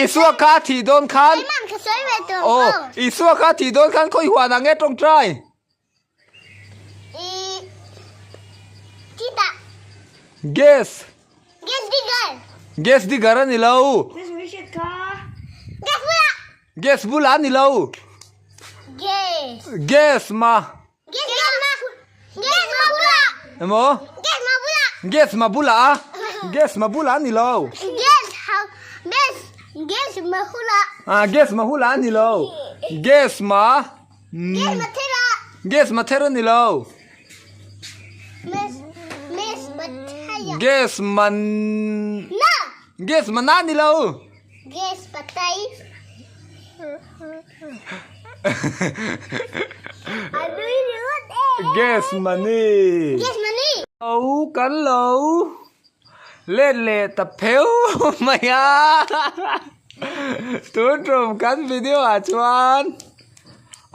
Isua kha a thih dawn khan Aw Isua kha a thih dawn khan khawi huan ah nge tawngtai? Gas Gas digger a ni lo. Gas bulah a ni lo. Gas ma. Emaw? Gas ma bulah a. Gas ma bulah a ni lo. Ah gas ma bulah a ni lo. Gas ma. Gas ma ther a ni lo. Gas ma Gas ma na ni lo. Gas money. Lo kan lo let leh ta pheu mai a. Tun tum kan video ah chuan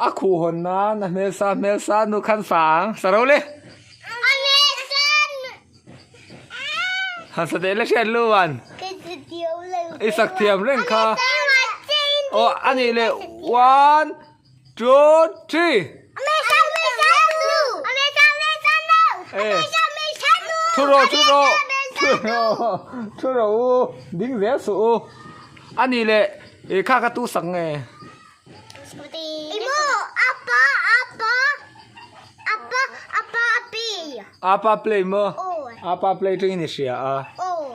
a khuh hawn nan a hmelsa hmelsa nu khan sang sa ro le. Han sa teh la hriat lu an. I sak thiam reng kha. Aw a nih leh one two three. Thu rawh thu rawh thu rawh thu rawh u ding zel suh u. A nih leh i kha ka tu sak nge. Apa play maw? Apa play tangin i hria a.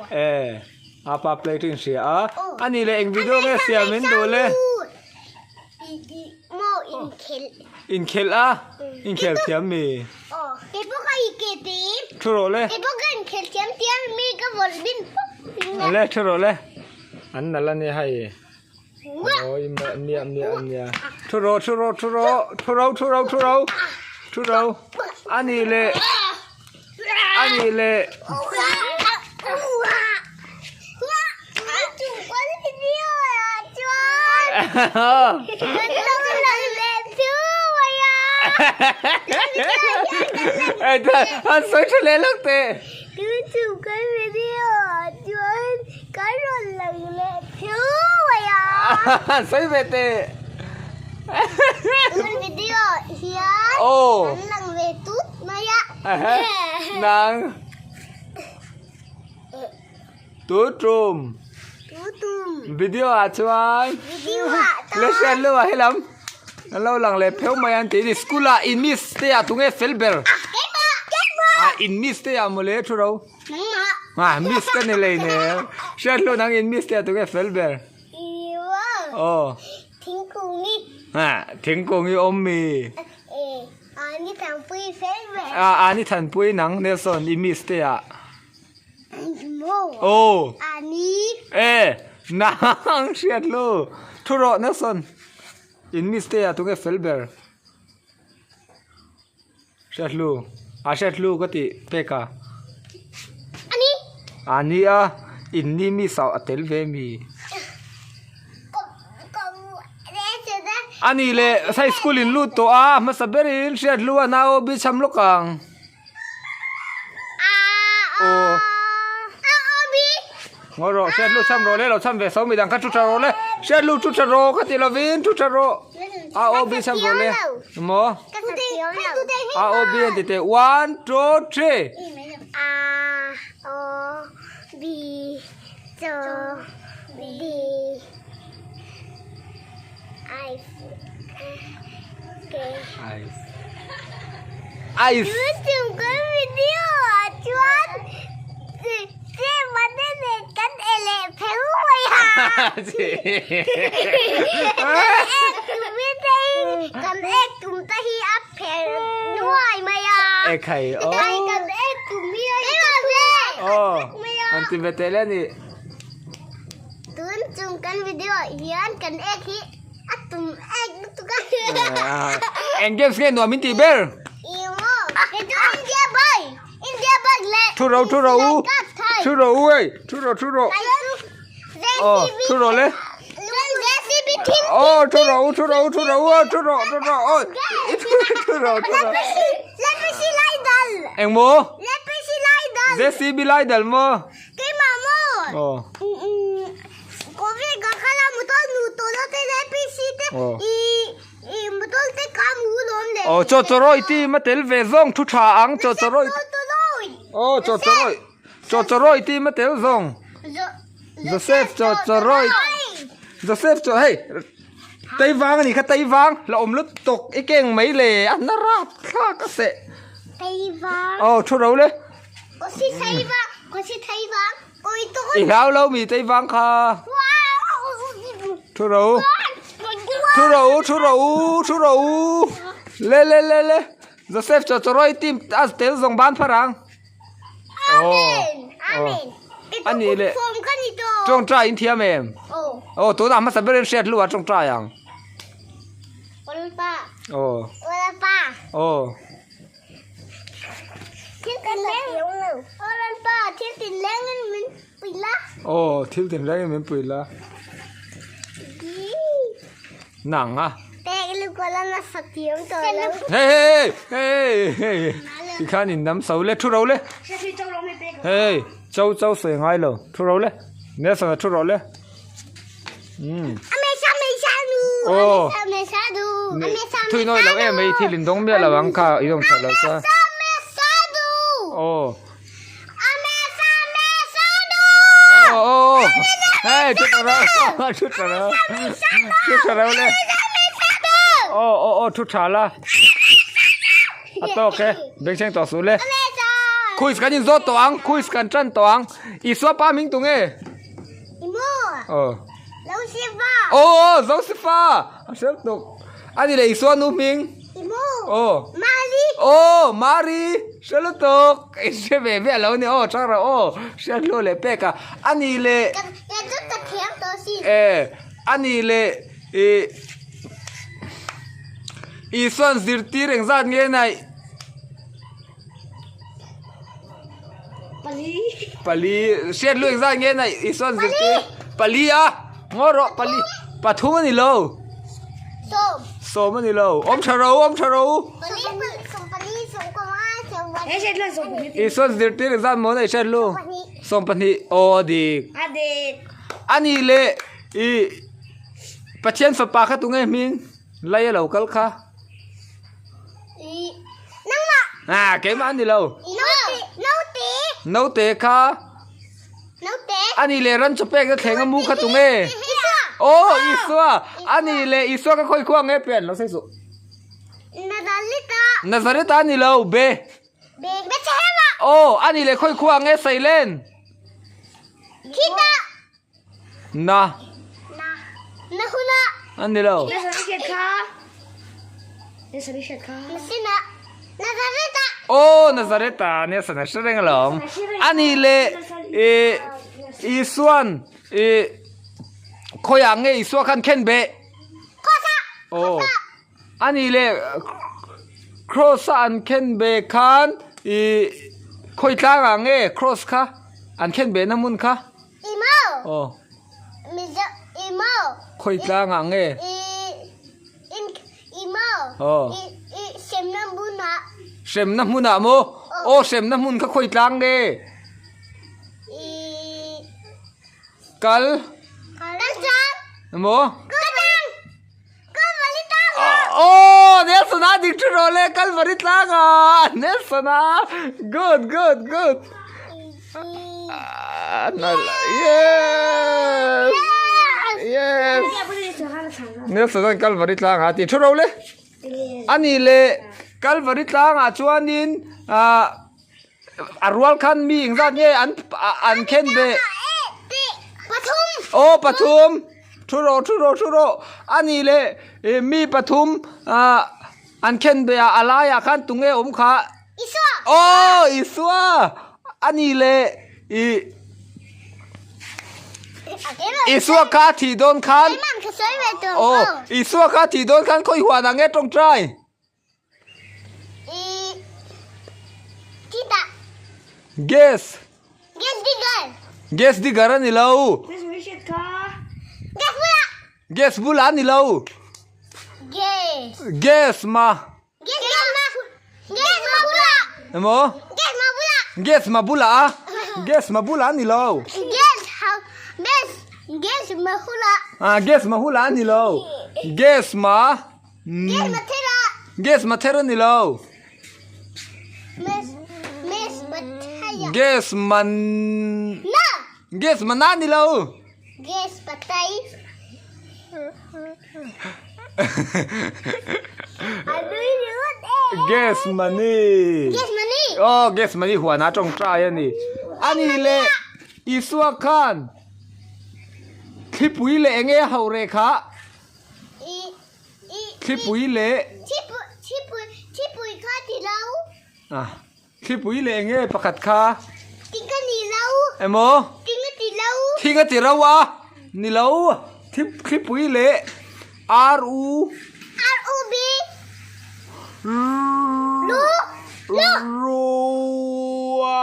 E apa play tangin hria a. A nih leh eng video nge siam in duh le? Inkhelh a? Inkhelh thiam mi? Thu rawh le. Le thu rawh le. An nalh a ni hei. Oi miah miah miah ania. Thu rawh thu rawh thu rawh thu ro thu ro thu ro thu ro ani leh ani leh Han sawi tha leh lak teh. Ka rawn lang leh phiu mai a. Sawi ve teh. Tun video hian kan lang ve tut mai a. Nang. Tu tum. Tu tum. Video ah chuan. Video ah chuan. Le hriat lo ah helam. An lo lang leh pheu mai an ti ni. School ah in miss te ah tunge fel ber. Keimah. Keimah. Ah in miss te ah mawle thu ro. Nangmah. Ah, miss ka ni lei ne. Hriat hlu nang in miss te tunge fel ber. Iwo. Oh. Thingkungi. Ah, thingkungi awm mi. Eh, ani thanpui fel ber. Ah, ani thanpui nang Nelson i miss te ah. Mo. Oh. Ani. Eh, nang hriat hlu. Thu rawh Nelson. In miss te ah tunge fel ber. Hriathlu a hriathlu ka tih pek a. Ani. A ni a in ni mi sau a tel ve mi. A ni le sai school in lut tawh a hmasa berin hriathlu a nau bi cham lawk ang. Aw. Ngawi rawh hriathlu cham rawh le lo cham ve so midang kha thu tha rawh le hriathlu thu tha rawh ka ti lovin thu tha rawh. A aw bi cham rawh le. Maw? A O B an ti teh. One, two, three. A O B C D I K. Ice. Ice. E khai aw. Aw an ti ve teh le a ni. Tun chung kan video hian kan ek hi a tum ek lutuk a. Eng games nge nuam in tih ber? Thu ro thu ro u thu ro u ei thu ro thu ro aw thu ro le aw thu ro u thu ro u thu ro u thu ro thu ro aw thu ro thu ro engmaw JCB lai dal maw aw. Aw chaw chawrawi team a tel ve zawng thu tha ang chaw chawrawi aw chaw chawrawi chaw chawrawi team a tel zawng Joseph chaw chawrawi Joseph chaw hei Teivang a nih kha Teivang la awm lut tawk i keng mai le a na rap thlak a seh aw thu ro le I hlau lo mi Teivang kha thu ro thu ro thu ro thu ro le le le le Joseph chaw chawrawi team a tel zawng ban phar ang. Aw a nih leh tawngtai in thiam em? Aw tunah hmasa berin hriat luh a tawngtai ang. Aw aw Aw thil tinrengin min pui la. Nang a. Hei hei hei hei hei tikhan in dam so le thu ro le. Hei chau chau sawi ngai lo thu ro le. Nelson a thu ro le. Um. Aw. Thui nawi lo em mai thil in dawng miah lo ang kha i awm that lo chuan. Aw. Aw hei thu tha ro thu tha ro thu tha ro le aw aw aw thu tha la a tawk e bengchheng tawh suh le quiz kan in zawt tawh ang quiz kan tan tawh ang Isua pa hming tu nge aw aw aw Josepha a hriat tuk a ni le Isua nu hming aw aw Mari hre lutuk i hre ve ve alo ni aw chang rawh aw hriat hlu leh pek a a ni le e a ni le ih Isua'n zirtir engzat nge naih. Pali. Pali. Hriat lu engzat nge na Isuan zirtir? Pali a. Ngaw rawh pali. Pathum a ni lo. Sawm. Sawm a ni lo. Awm tha ro, awm tha ro. Isuan zirtir engzat maw na i hriat lu? 12. Aw a dik. A dik. A nih leh i Pathian fapa kha tunge hming? Lai a lo kal kha. Nangmah. Ah, keimah an ni lo. Naute. Naute kha. Naute. Ani leh ran chaw pek na thleng a mu kha tunge? Isua. Oh, Isua. Ani leh Isua ka khawi khuang nge pian lo sei suh. Nazareta. Nazareta ani lo, be. Be. Bethlehem. Oh, ani leh khawi khuang nge Sailen? Khita. Na. Na. Na huna. An ni lo. Nazareta. Oh, Nazareta nia sana hre reng alawm. Ani le i Isuan i khawiah nge Isua khan khen beh? Cross-ah. Oh. Ani le Cross-a an khen beh khan i khawi tlangah nge Cross kha an khen behna hmun kha? Imo. Aw. Mizo imo. Khawi tlangah nge? I in imo. Aw. I i hremna hmunah. Hremna hmunah maw? Aw hremna hmun kha khawi tlang nge? I Kal. Kal tlang. Maw? Kal tlang. Aw Nelson a dik thu rawh le Kalvari tlang ah Nelson a good good good yes yes Nelson an Kalvari tlang ah ti thu rawh le ani le Kalvari tlang ah chuanin ah A rual khan mi engzat nge an an khen ve? Pathum. Aw pathum. Thu rawh thu rawh thu rawh. A nih leh mi pathum an khen ve a a laiah khan tunge awm kha? Isua. Aw Isua. A nih leh i Isua kha a thih dawn khan Aw Isua kha a thih dawn khan khawi huanah nge tawngtai? Gas. Gas digger. Gas digger a ni lo. Gas bula. Gas bula a ni lo. Gas. Gas ma. Gas ma. Gas ma bula. Emaw? Gas ma bula. Gas ma bula a. Gas ma bula a ni lo. Gas ha. Gas. Gas ma hula. Ah, gas ma hula a ni lo. Gas ma. Gas ma thera. Gas ma thera ni lo. Mes mes ma thaya. Gas man. Na. Gas ma na ni lo. Gas ma tai. Gas money. Gas money. Oh, gas money huan a tawng trai a ni. Ani le Isua khan thlipui leh enge ho reh kha? Thlipui leh Thlipui kha ti lo. Ah, thlipui leh enge pakhat kha? Thing a ni lo. Emaw? Thing a ti lo. Thing a ti ro a? Ni lo. Thlipui leh R U R U B Lu Lu Rua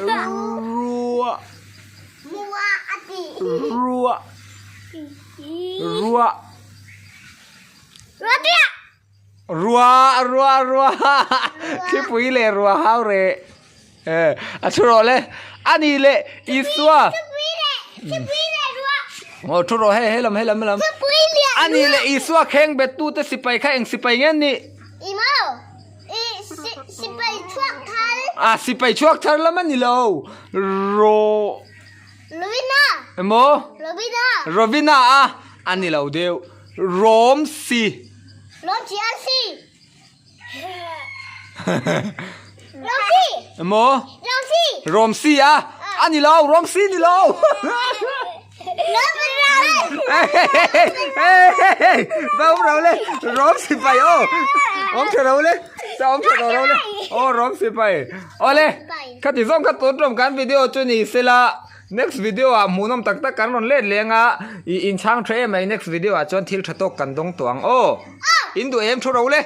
Rua Mua a ti Rua Rua Rua tia Rua rua rua Thipui leh rua hau reh Eh a thu rawh le a ni leh Isua Thipui leh Thipui leh rua Aw thu rawh hei hei lam hei lam hei lam Thipui leh A ni leh Isua kheng bet tu te sipai kha eng sipai nge an nih I maw I si sipai chhuak thar A sipai chhuak thar lam a ni lo Ro Lovina Emaw Lovina Rovina a a ni lo deuh Rom si Rom si an si Rom si Emaw Rom si Rom si a a ni lo Rom si ni lo Rom Va awm ro le Rom sipai aw awm tha ro le sa awm tha ro le aw Rom sipai awle khati zawng kha tun tum kan video chu ni sela next video ah hmuhnawm tak tak kan rawn let leng a ih inchhang tha em mai next video ah chuan thil tha tawk kan dawng tawh ang aw in duh em thu ro le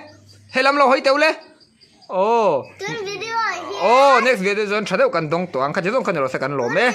helam lo hawi teuh le aw Tun video ah hian aw next video chuan tha deuh kan dawng tawh ang khati zawng kha ni rawh se kan lawm e.